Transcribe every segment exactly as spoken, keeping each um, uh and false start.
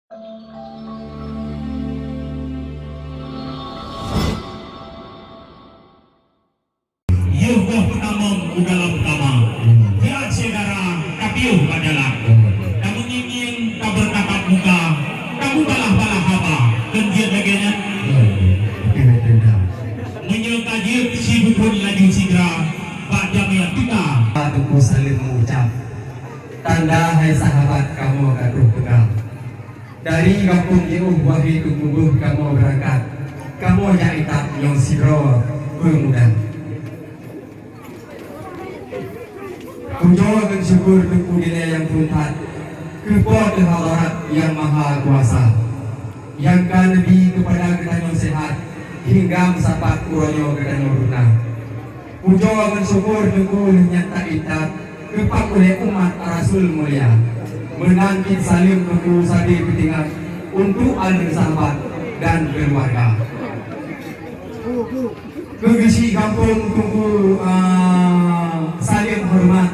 Yoh boh peutamong u dalam kama. Siat syedara tapiôh bak jalan. Tameungieng-ngieng, tabeurtatap muka, tamubalah-balah haba. Keu jeuet lagèe nyan. Meunyoe ka jeuet, sibuphon laju sidra bak jamèe teuka. Teungku Salim meuucap, tanda hai sahabat kamoe ka troh teuka. Dari gampông jiôh, wahé Teungku, beuh kamoe beurangkat. Kamoe jak intat nyoe sidroe peumuda. Pujoe ngon syukur Teungku dilèe nyang phôn that, keu Po teu Hadharat Nyang Maha Kuasa, nyang ka neubi keupada geutanyoe seuhat hingga meusapat uroe nyoe geutanyoe reuuna. Pujoe ngon syukur Teungku lheueh nyan taintat, geupak ulèe umat Rasul mulia. Meunan cit saleuem Teungku sabe peutinggai untuk ahli sahabat dan keuluwarga. Keu geuchik gampông Teungku, ah, saleuem horeumat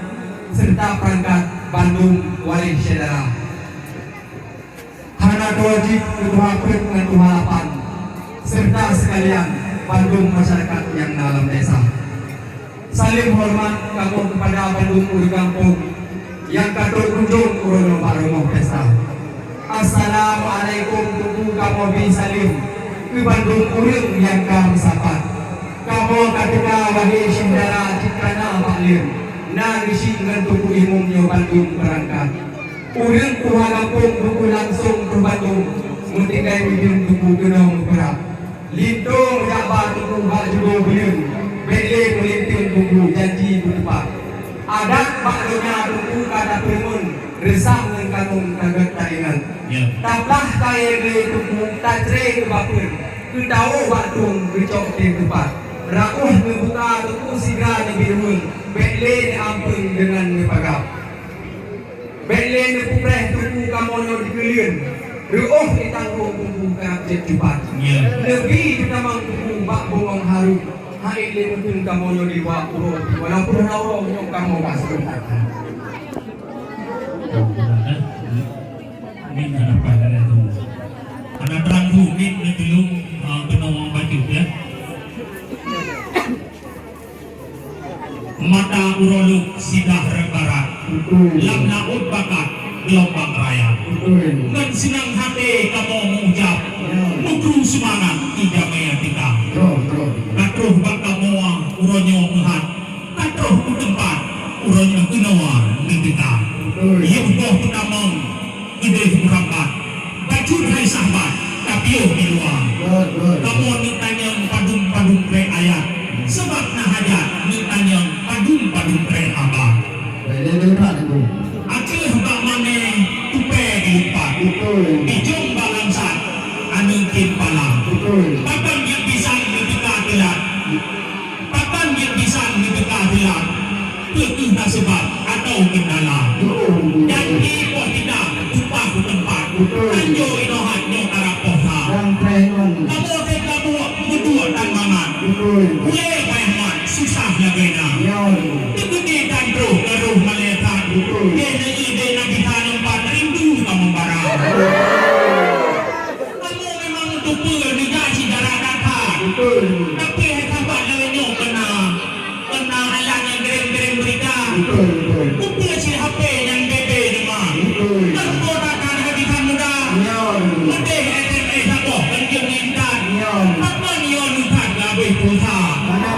seureuta peurangkat bandum waréh syedara. Hana teuwajéb keu tuha peuet ngon tuha lapan, seureuta seukalian bandum masyarakat nyang na lam desa. Saleuem horeumat kamoe keupada bandum ureueng gampông nyang ka trok kunjong uroe nyoe bak rumoh pesta. Assalamualaikum, Teungku, kamoe bi saleuem keu bandum ureueng nyang ka meusapat. Kamoe ka teuka wahé syedara cit kana bak leuem, na geuchik ngon Teungku Imum nyoe bandum beurangkat. Ureueng tuha gampông Teungku langsong troh bandum, meutinggai mideung Teungku keunoe meupeurab. Linto meujak ba Teungku bak judoe buleuen, bèk lé meulinteung Teungku janji beuteupat. Adat bak donya Teungku ka tapeureumeun, reusam ngon kanun ka gèt taingat. Ya. Taplah kayèe glé Teungku tacré keu bapeuen, keu tawöh bak tueng geucok teuh teupat. Rauh neubuka Teungku sigra neubi rueng, bèk lé neuampeuen deungon neupeugah. Bèk lé neupeupreh Teungku kamoe nyoe dikeulieuen, reuôh itanggong Teungku karab cit cupat. Ya. Neubi teutamong Teungku bak bungöng hareuem, han ék lé meuteun kamoe nyoe dibawa uroe, walaupun na uroe nyoe kamoe ka seupeutak. Min hana paih lagèe tu. Hana trang tu, min neutulông, ah, keunoe bacut, ya. Mata uroe lôn sidah rot barat. Betul. Lam laôt bakat geulumbang raya. Betul. Ngon seunang haté kamoe meuucap, ya, meukru seumangat keu jamèe teuka. Ya, betul. Ka troh bak kamoe uroe nyoe meuhat, ka troh u teumpat uroe nyoe keunoe neuteuka. Betul. Yoh boh peutamong keudeh meurambat. Bacut hai sahabat, tapiôh di luwa. Betul. Kamoe neutanyong padum-padum preh ayat, sabab na hajat neutanyong padum-padum preh haba. Baik, dia dengar, Teungku. Ateueh bak mané tupè dilumpat. Betul. Bijong bak langsat aneuk kin pala. Betul. Pakon jeuet bisan neuteuka teulat. Pakon jeuet bisan neuteuka teulat, peu kheueh na seubab atawa keundala. Janji poh teuka tumpah u teumpat. Betul. Tanjoe inoe hat nyoe karab poh sa. Kamoe teuka buet meuduek tan mangat. Betul. Ulèe payah mat susah lagèe na. Ya. Teukeudi tan troh ka rôh malèe that. Betul. Keu neujeuet na gisa nyoe pat rindu ka meubara. Kamoe memang teupeue neujak syedara that-that. Betul. Tapi hai sahabat lagèe nyoe keu na, keu na alat nyang kirém-kirém beurita. Betul, betul. Kupeue cit H P nyang bebe deuma. Betul. Dan kota tan habisan muda. Ya. Leubeh S M S saboh kan jeuem intan. Ya. Pakon nyoe neutat ka habéh pulsa. Mana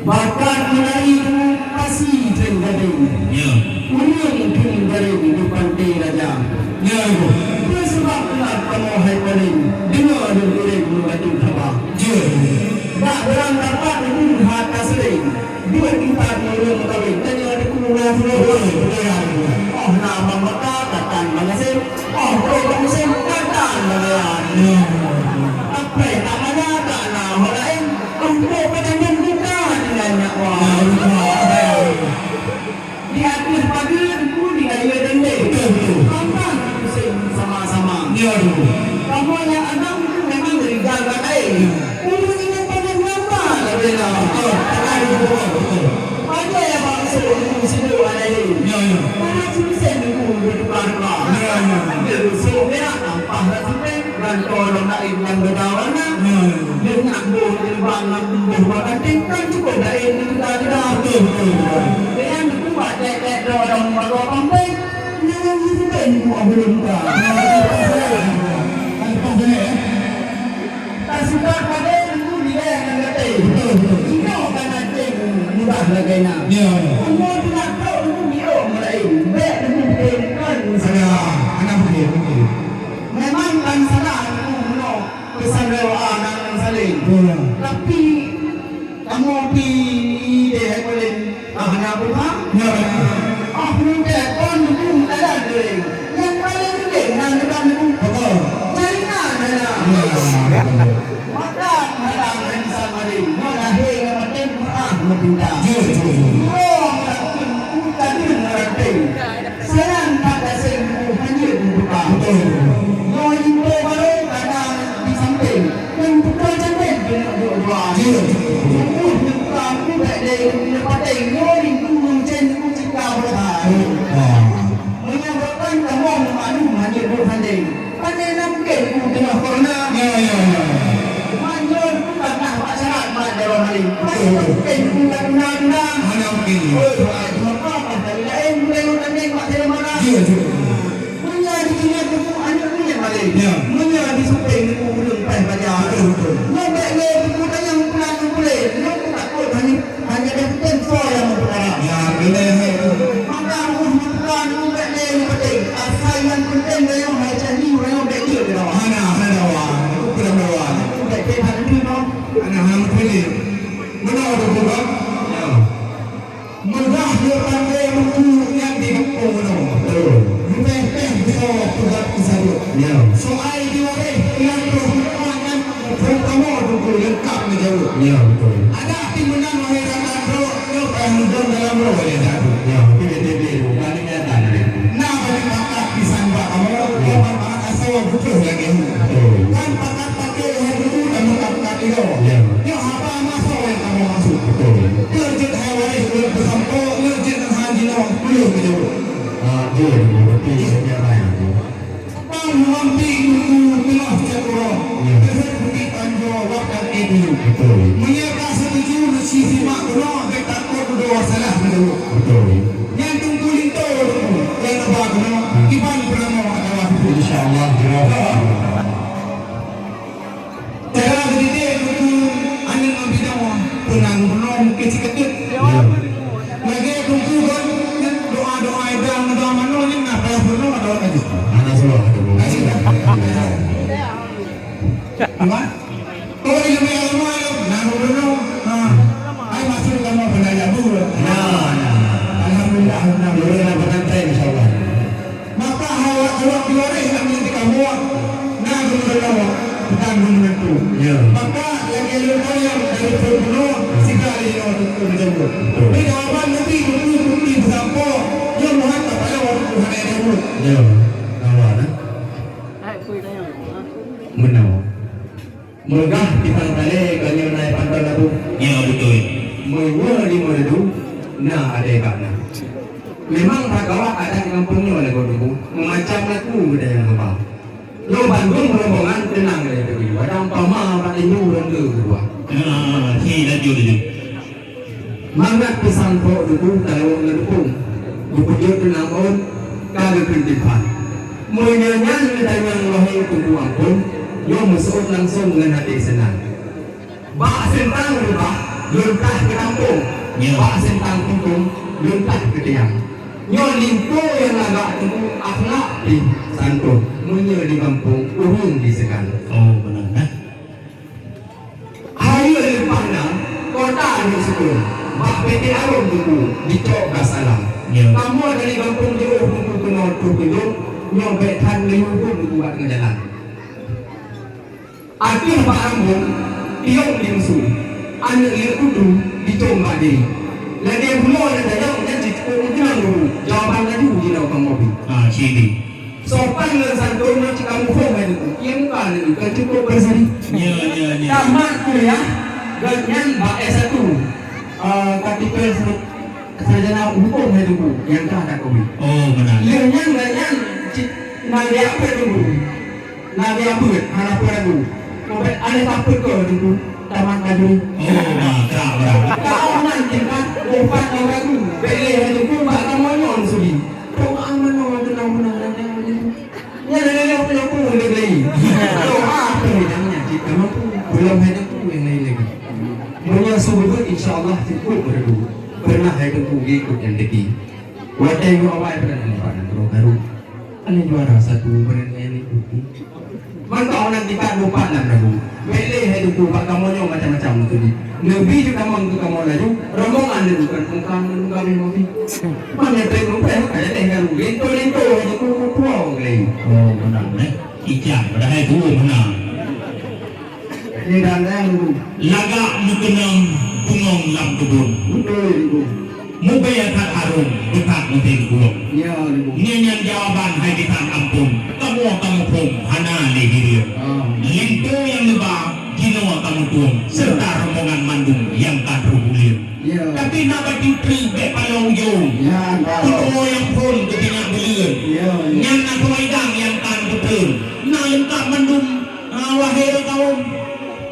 Bakat meunari pasi trön gadeng. Ya. Ureueng trön gadeng di Pantai Raja. Ya, Ibu. Peue sabab ulat kamoe hai paléng, deungoe lôn ureueng meungatur haba. Ya. Bak beurang dapat ureueng that ka seuring. Buet empat ureueng meukawen, tanyoe di kubu na tulo. Betul, betul, ya, Ibu. Oh, na Bang Baka, katan Bang Gasem. Oh, oh, Bang Gasem, katan Bang Yan. Ya. Kapreh tak mana, tak na ho laén. Untuk peutanyong buka dengan nyak wah. Di ateueh pageue teungku di dayeuh dendeng. Betul, betul. Pantang pusing sama-sama. Ya, betul. Kamoe nyang agam tu memang dari jaga lain. Ya. Ureueng inong pageue nyama lah bela. Betul, betul, betul, betul. Pada ya bangsa teungku sidroe ada lain. Ya, ya. Para susah teungku bertukar-tukar. Ya, ya. Dia rusuk merah, tampah rasa pink. Dan tolong laén nyang beda warna. Hmm. Deungon boh jilbab ngon boh bak kanting kan cukup laén jeda-jeda. Betul, betul, betul. Deungon buat lek-lek dorong bak pampeng. Nyan nyang jiteupeue buah belum ka. Lepas ni, eh. Tak suka pada ilmu dia yang ngerti. Betul, betul. Inoe kan aceh mudah lagèe na. Ya, ya. Umur tu nak tahu ilmu dia orang lain. Baik ilmu dia kan. Ada, ada betul, betul. Memang kan salah ilmu meunoe. Peusan lé wa'a nan saléng. Betul. Tapi, kamoe pi idéh hai paléng, ah, hana peuham. Ya, ya. Ah, muda kon dukung dalam deh. Nyang paléng deh nan depan dukung. Betul. Jaringan hana. Ya, betul. Maka halang nan sabaring. Nyoe lahé ngon maté Quran meupinta. Ya, ya, ya. Ureueng rakeun, ureueng rakeun. Sayang that gasien buku hanyut buka. Betul. Nyoe jimbo barô kadang di sampéng. Ngon buka cantik keuneuk duek dua. Ya. Buku buka aku bèk lé keuneuk paténg. Nyoe rindu meungen buku cipta berkah. Ah. Meunyoe bukan kamoe maklum hanyut buku handéng. Pane na mungken buku teungoh corona. Ya, ya, ya. Manjur bukan nah bak syarat mat dalam hari. Betul. Mungkin bukan guna-guna. Hana mungkin. Oh, doa itu apa? Apa dari lain mulai utang ni mak saya marah. Ya, ya. Meunyo di dunia buku aneuk dunia balik. Ya. Meunyo di supeng buku ulun pah baca. Betul, betul. Nyoe bèk lé buku tanyong pulang puléh. Nyoe buku takut hanya Hanya deh peunteng soe nyang meupeukara. Ya, beutôi, hai. Maka ruh meupeukara nibak lé nyang peunteng. Asai nyang peunteng rayoh hai cah nyoe rayoh bèk jeuet keu dawa. Hana, hana dawa. Aku kurang dawa. Aku bèk jeuet hana lé nyoe. Hana, hana meuteumé. Meunoe tu, Bang. Ya. Meugah lé pandai buku nyang di kampung meunoe. Betul. Leubeh-leubeh bisoe peugah keu saboh. Ya. Soai di waréh nyang troh meunoe nyan Peurtama teungku leungkap neujaweueb. Ya, beutôi. Adak pih meunan wahai rakan droe, nyoe payah meudong dalam droe lé that. Ya, beutôi, beutôi, beutôi. Bukan nyata tadi. Na bagi pakat pisan bak kamoe, ya. Nyoe ban pakat asoe beutôi lagèe nyoe. Beutôi. Kan pakat paké hai guru dan pakat-pakat ilèe. Ya. Nyoe haba masoe nyang kamoe maksud. Beutôi. Nyoe jeuet hai waréh ulôn peusampoe, nyoe jeuet ngon han jinoe, peue neujaweueb. Ah, jeuet, beutôi, saya raya. Bang Muham Bik Teungku teungoh cot uroe, ya. Teuheuet bukit tanjoe wak dan ék dulu. Betul. Meunyoe ka setuju, neusi simak keunoe, bèk takot dudoe salah meunurot. Betul. Nyan Teungku Linto Teungku, nyang neuba keunoe, hmm. Kiban peunamoe atawa Teungku. Insya Allah, jawab. Cara geudidik Teungku aneuk ngon binoe, peunang bunoe mungken sikeudeuek. Ya. Lagèe Teungku kan, doa-doa ida, doa manoe nyan na payah bunoe doa tadi. Hana salah, Teungku. Tadi kan? Dua. Oh, ilmu agama, na bunoe. Ha. Ai maksud kamoe peunajabu. Ya, ya. Alhamdulillah, alhamdulillah. Lurus dapat santai, insya Allah. Maka awak-awak di waréh nyang di kamoe na geumeureunoe dan geumeureunoe. Ya. Maka lagèe lôn kalon dari peunoh siga lé nyoe teungku meujaweueb. Betul. Beda awak Nabi geupeue bukti beusampoe, nyoe Muhammad tapaloe waktu hana jaweueb. Ya. Awak na. Meunoe. Meugah pisang salé ganyong na i panton labu. Ya, beutôi. Meunyoe di Meureudu na adé bak na. Memang that gawat adat di gampông nyoe lagoe Teungku. Meumacam laku geutanyoe haba. Nyoe bandum rombongan teunang lé Teungku. Padahai umpama bak indu ureueng dua. Ah, si laju, laju. Mangat peusampoe Teungku talawok ngon teupông, geupeujeuet teunang ôn ka geukheun timphan. Meunyoe nyan geutanyoe wahé Teungku ampôn, nyoe meuseuôt langsong ngon até seunang. Bak seuntang reubah, Lôn tah keu gampông, ya, bak seuntang kungkong, lôn tah keu tiang. Nyoe linto nyang lagak teungku, akhlak pih santôn. Meunyoe di gampông, ureueng diseugan. Oh, meunan, eh? Hai leupah na, kota New Sukun, bak P T Arom teungku, dicok bak salam. Ya. Kamoe dari gampông jiôh teungku keunoe troh keu lôn, nyoe bèk that lé huköm teungku bak teungoh jalan. Ateueh bak rambong, tiong di musu. Aneuk liek kutu, dicong bak diri. Lagèe bunoe nyang dayang, nyan cit cukôp meukeunong dulu. Jawaban laju jinoe kang mobil. Ah, cit. Sopan ngon santôn nyoe cit kamoe phôn hai teungku. Ie muka aneuk nyoe ka cukôp berseri. Ya, ya, ya. Tamat kuliah, gobnyan bak S satu. Ah, ka tipes sarjana huköm hai teungku, nyang ka that kawé. Oh, meunan. Lheueh nyan, gobnyan cit na geuyak peuet teungku. Na geuyak peuet, hana peuet lagu. Mubèk aneuk ka peuet keu teungku, tamat laju. Oh, mantap, bro. Ka meunan tingkat, boh pat lagu. Bèk lé hai teungku, bak kamoe nyoe sudi. Doa meunoe, doa meunoe, doa meunoe. Nyan lé lé lé lé lé. Doa pun nyang nyan cit ka mampu. Belum hai teungku nyang lain lagi. Meunyoe su beubeuet, insya Allah cukôp beureudu. Pernah hai teungku geuikot nyang teuki. Watèe nyoe awai pernah lipat nanggroe karu. Aneuk juara satu pernah nyang ikuti. Mantong nan tingkat meupat lam lagu. Bèk lé hai teungku bak kamoe nyoe macam-macam tadi. Leubeh jeuet tamong keu kamoe laju, rombongan laju kan, bukan, bukan main mobil. Mana tren mobil, ada teh kan, lento-lento aja ku, ku, ku, ku, ku. Oh, meunan, eh. Ijak, padahai tu meunan. Ini dan yang dulu. Lagak meukeunong bungong lam keubon. Betul itu. Mubèe that harôm, beutat mubèe gulong. Ya, dulu. Nyan, nyan jawaban hai bisan ampôn. Kamoe kamoe phôn, hana lé hireuen. Ah. Lento nyang neuba, jinoe kamoe tueng, serta rombongan mandum nyang ka troh buleuen. Ya. Tapi na bacut treuk bèk palong ujong. Ya, tahu. Peunoh nyang phôn geutinyak buleuen. Ya, ya. Nyan na soe idang nyang tan peutreun. Na leungkap mandum, ah, wahé kawôm.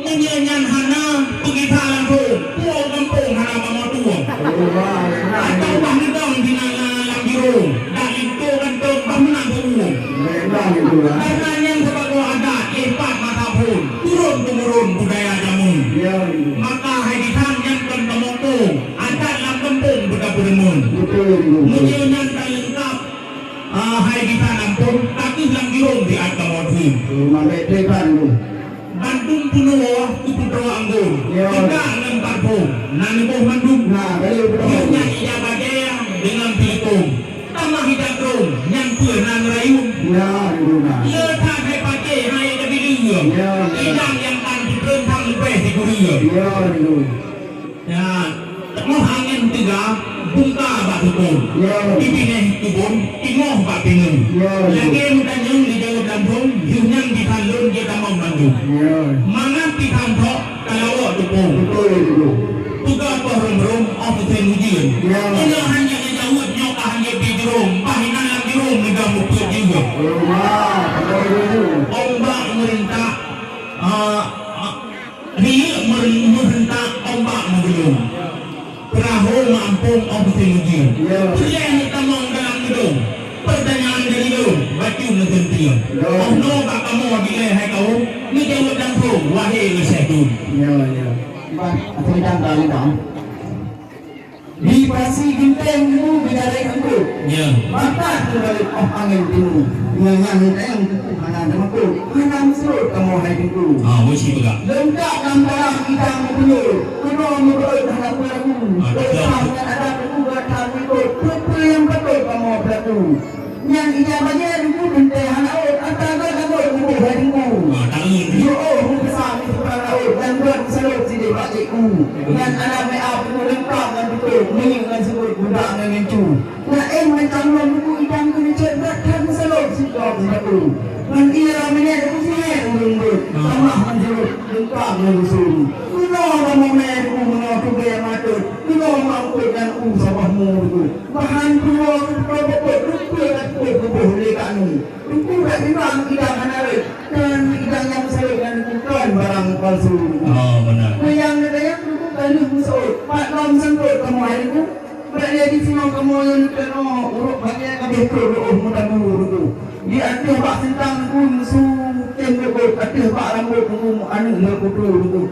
Meunyoe nyan hana, peugisa langsông. Puwoe gampông hana bangoe tueng. Oh, wah, enak. Atau bah neudong sinan lam jurông. Dak linto gantong bah meunan seuueng. Enak itu, ah. Karena nyan sibagoe adat, eh, pat masa phôn. Turun-temurun budaya jameun. Ya, itu. Maka hai bisan nyan kon kamoe tueng. Adat lam gampông beuta peurumoh. Betul, betul. Meunyoe nyan ka leungkap, ah, hai bisan ampôn, takeuh lam jurông siat kamoe phôn. Mandum peunoh keu putroe anggôn. Ya. Teuka ngon parfum, na neuboh mandum. Nah, kali itu. Nyan ija bajèe deungon silikon. Tamah ija krông, nyan peue na ngeurayueng. Ya, itu nah. Ye that hai patéh, hai tabileue. Ya, ya. Idang nyang tan peutreun that leubeh sigureueng. Ya, itu. Ya, teungoh angén teuga, bungka bak sukon. Ya. Binéh keubon, tingoh bak pineung. Ya. Lagèe meutanyong di jaweueb langsông, yoh nyan bisan lôn jeuet tamong mandum. Ya. Mangat pisang thok, ka lawok teupông. Betul itu. Teuga poh röm-röm, óh peusen ujeuen. Ya. Meunyoe hana neujaweueb nyoe ka hana pih jurông, bah inan lam jurông meudong meupeuet jeuet. Oh, wah, betul itu. Ombak meurintak, ah, ah, Riyeuk meuren-, meurentak ombak meugeulong. Peurahô meuampông óh peuseuleujeuen. Ya. Peue nyang tamong dalam geudong? Peurtanyaan dari lôn, bacut meuseuntieng. Ya. Óh noe bak kamoe dilèe hai kawôm, neujaweueb langsông, wahé Syèh Dum. Ya, ya. Bah, apa kita tahu, Bang? Di pasi geunteng ilmu bidari eungkôt. Ya. Mata teubalék óh angén timu. Nyan nyang geunteng teungku hana teumakot. Hana meusurot kamoe hai teungku. Ha, meusi peugah. Leungkap lam barang idang meupunyot. Keunoe meubeuet hana peulaku. Ha, beutôi. Leungkap ngon adat teungku gata meuikot. Peue-peue nyang patôt kamoe peulaku. Nyan ija bajèe teungku teuntèe hana ôt, ata gata ôt tuboh hai teungku. Ah, tahu. Jiôh meupeusah di seberang laôt, dan buet meusalôb sideh bak cikgu. Nyan aneuk meu'ah teungku leungkap ngon tutôp, minyeuk ngon seubôt, budak ngon gincu. Laén macam lôn teungku idang keuneuk cot, brat that meusalôb sidroe sibatu. Ngon ie ramenet teungku singet ureueng beuet, tamah ngon jurôt, leungkap ngon rusun. Meunoe kamoe mè teungku meunoe tugèe matot, meunoe mangkot ngon u saboh mu teungku. Bahan tuwoe keu peuet-peuet, rumpie ka tuwoe geuboh lé Kak Nu. Teungku dak nibak idang hana rhot, dan idang nyang meusalôb nyan teungku kon barang palsu. Oh, beuna. Kuyang neutanyong teungku ka lheueh meuseuôt, pat lom sangkot kamoe hai teungku. Bèk lé disinoe kamoe nyang neuteunoe, ureueng bajèe ka beh trôh reuôh meutabu teungku. Di ateueh bak sintang teungku meusu tem reuôt, ateueh bak rambôt teungku aneuk meukutu teungku.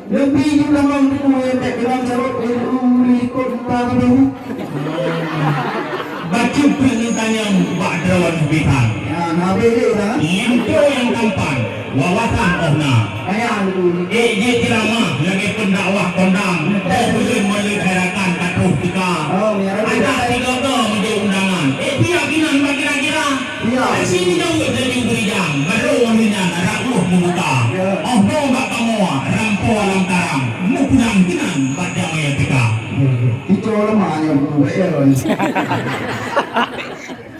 Leubeh jeuet tamong teungku nyang bèk keudroe carông, eh, uri kot muka kabeh. Bacut peuet neutanyong bak droeneuh bisan. Ya, na habéh lé dah. Linto nyang tampan, wawasan óh na. Kaya teungku. Ék jeuet ceuramah lagèe pendakwah kondang, óh buleuen meuleuet hai rakan ka troh teuka. Oh, ya, Rabbi. Adak sigoe-goe meujok undangan. Ék piyak kinan bak kira-kira. Iya. Aci jaweueb laju beurijang, barô ureueng nyan rot meubuta. Iya. Óh noe bak kamoe, rampoe lam tarang, meupeudang keunan bak jamèe teuka. Iya, iya. Itu ulama yang buat ya, kan?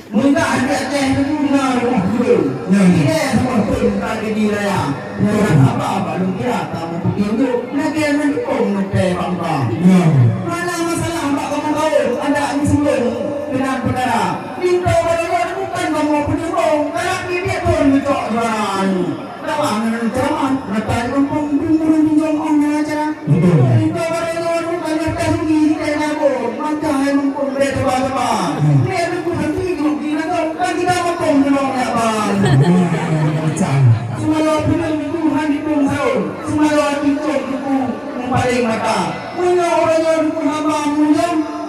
Meudah di Aceh itu na rumah guru. Ya, ya. Tidak sama pun tak ada di raya. Ya, ya. Apa, apa, belum kira, kamu petunjuk. Lagi yang mendukung, menteri bangsa. Ya. Mana masalah, Pak, kamu tahu? Ada yang sebelum dengan perkara. Linto bak droeneuh bukan kamoe peudeueng, karab bibit phon meucok juara anu. Dakwah ngon ceramah, mata di gampông, dum ureueng bingung óh na acara. Betul. Linto bak droeneuh bukan nyata rugi, kita nabung, maka hai mumpung bèk teuba-teuba. Hmm. Ni ada ku santri grup di Naga, kan kita mumpung meunong nyak ban. Hmm, macam. Seumalam buleuen Tuhan di Pung Saun, seumalam tincong tuku mupaléng mata. Meunyoe uroe nyoe Teungku haba meunyoe,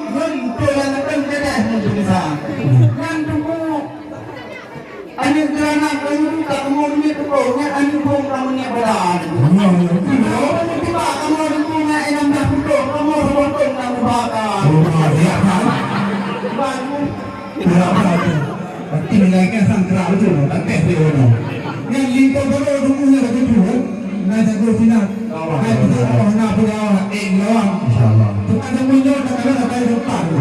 ngon peue nyang geutem keudeh meunteumisa. Nyan Teungku, aneuk geuranat laju ka kamoe meuniet teupông, nyan aneuk bông ka meuniet bala. Kamoe meutiba kamoe Teungku nyan inong dah putôh, kamoe saboh thôn ka meubaka. Ban. Iya, betul. Berarti nilai kan sang kerak betul, tak teh dia orang. Yang lingkar baru dulu yang betul, kan? Nah, jago sinar. Hai, kita Allah, nak berdoa, eh, lawan. Insya Allah. Tukang jamu nyo, tak ada, tak ada, tak ada.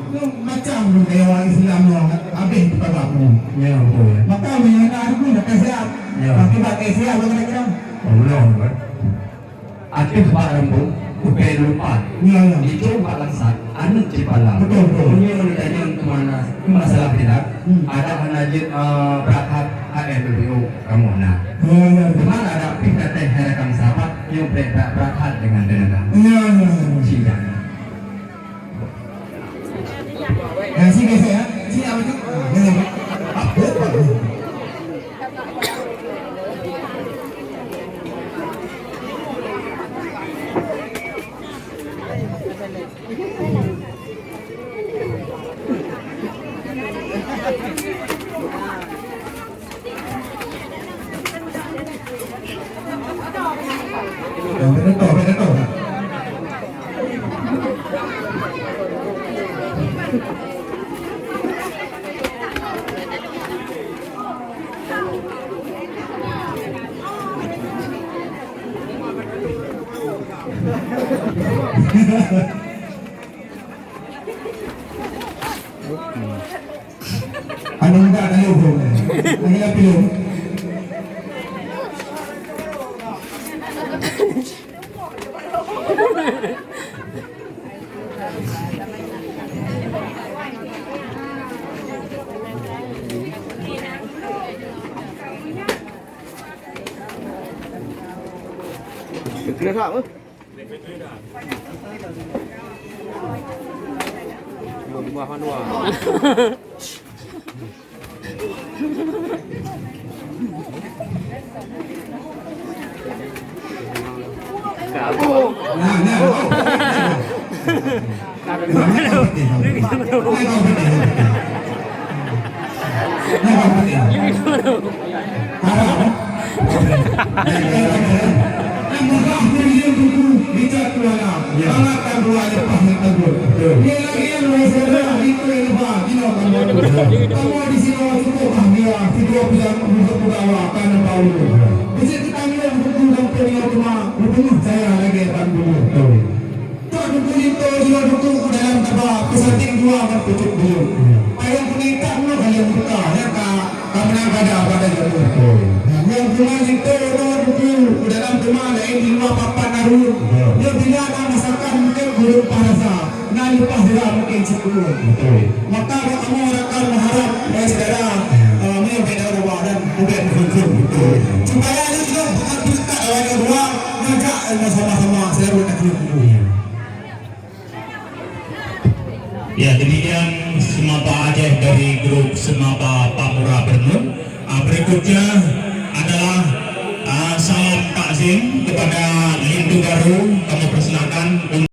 Itu macam tu, kayak orang Islam nyo, habis tu tak apa. Ya, betul. Maka, menyana tu, nak siap. Ya. Pakai, pakai siap, pakai siap. Oh, benar, kan? Ateueh bak rambôt, kupée lumpat. Ya, ya. Ijong bak langsat, aneuk cit pala. Betul, betul. Meunyoe neutanyong keu mana, keu masalah tidak, Hmm. ada hana jeuet, eh, brat that H M W O kamoe na. Ya, ya, ya. Teuma ada pih tatéh hai rakan sahabat nyang brat, brat that dengan tenaga. Ya, ya, ya. Sida. Ya, sini saya. Sini apa tu? Ya, ya. Apa? Anu muda tayong tu. Lagi lah pilu. Kena tak apa? Trok Teungku Linto jinoe duek u dalam kaba, peusating dua ngon pucuk buyuek. Payong peuningkat nyoe ka lheueh buka, nyang ka, ka meunan kada pada jameun. Nyang teuma linto nyoe duek u dalam teuma laén di luwa papan arun. Nyoe bila na masakan mungken gureueng paih rasa, na leupah sira mungken cit gureueng. Maka bak kamoe rakan meuharab, eh, syedara, eh, meunyoe beda ubak dan ubak meukhon-khon. Supaya nyoe bukan peusekat awak nyoe dua, ngajak, eh, sama-sama selalu taklim. Ya, demikian semaba Aceh dari grup Semaba Pamura Bernun. Ah, berikutnya adalah, ah, salam takziah. Kepada Lindu Garu, kami persilakan untuk